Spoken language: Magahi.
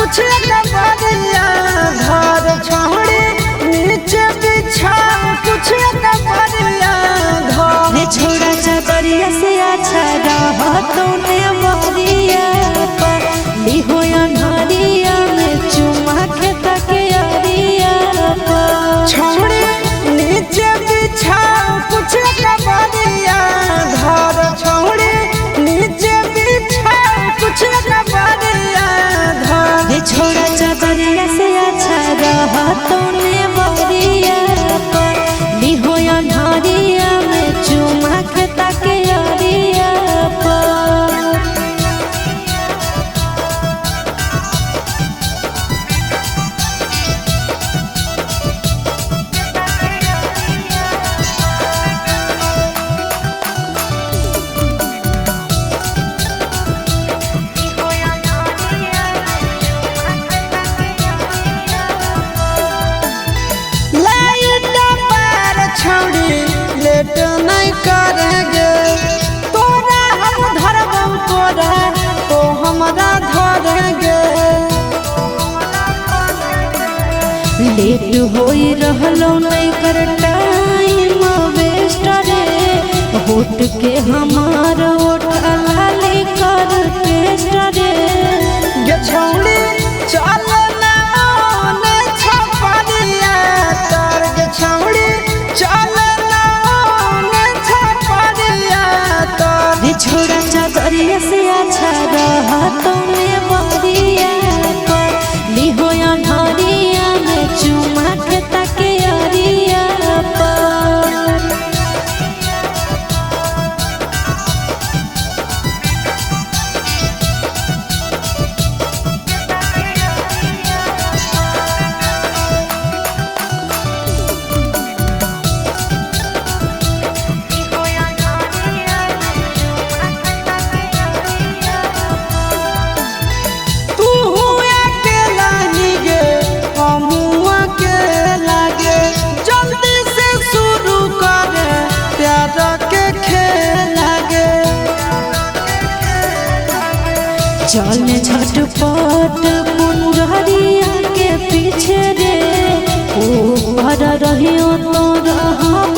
कुछ कबरिया धर छोड़ी नीचे बिछा कुछ कबरिया धर। रे छोड़ा चदरिया से अच्छा रहतो ने बरिया पर लिहो अन्हरिया में चुमा के तके अरिया पर। छोड़ी नीचे बिछा कुछ कबरिया धर छोड़ी नीचे बिछा कुछ कबरिया धर। रे छोड़ा चदरिया से अच्छा रहतो ने बरिया पर लिहो अन्हरिया में चुमा के तके अरिया पर। लाइट पार छोड़ी लेट नहीं करेंगे तोरा हम धरबौ तोरा तो हमरा धरेंगे। लेट होई रहलो नहीं कर टाइम वेस्ट रे होट के हमार ओठ लाली कर टेस्ट रे। गे छौड़ी चल ना ओने छपरिया तार गे छौड़ी चल ना ओने छपरिया तार। रे छोड़ा चदरिया से अच्छा रहतो ने बरिया पर लिहो अन्हरिया में चुमा के तके अरिया पर। तू अकेला ही गे हमहू अकेला गे जल्दी से शुरू करे प्यार के खेला गे। चल झटपट कुंडरिया के पीछे रे ऊपर रहियो तोरा हम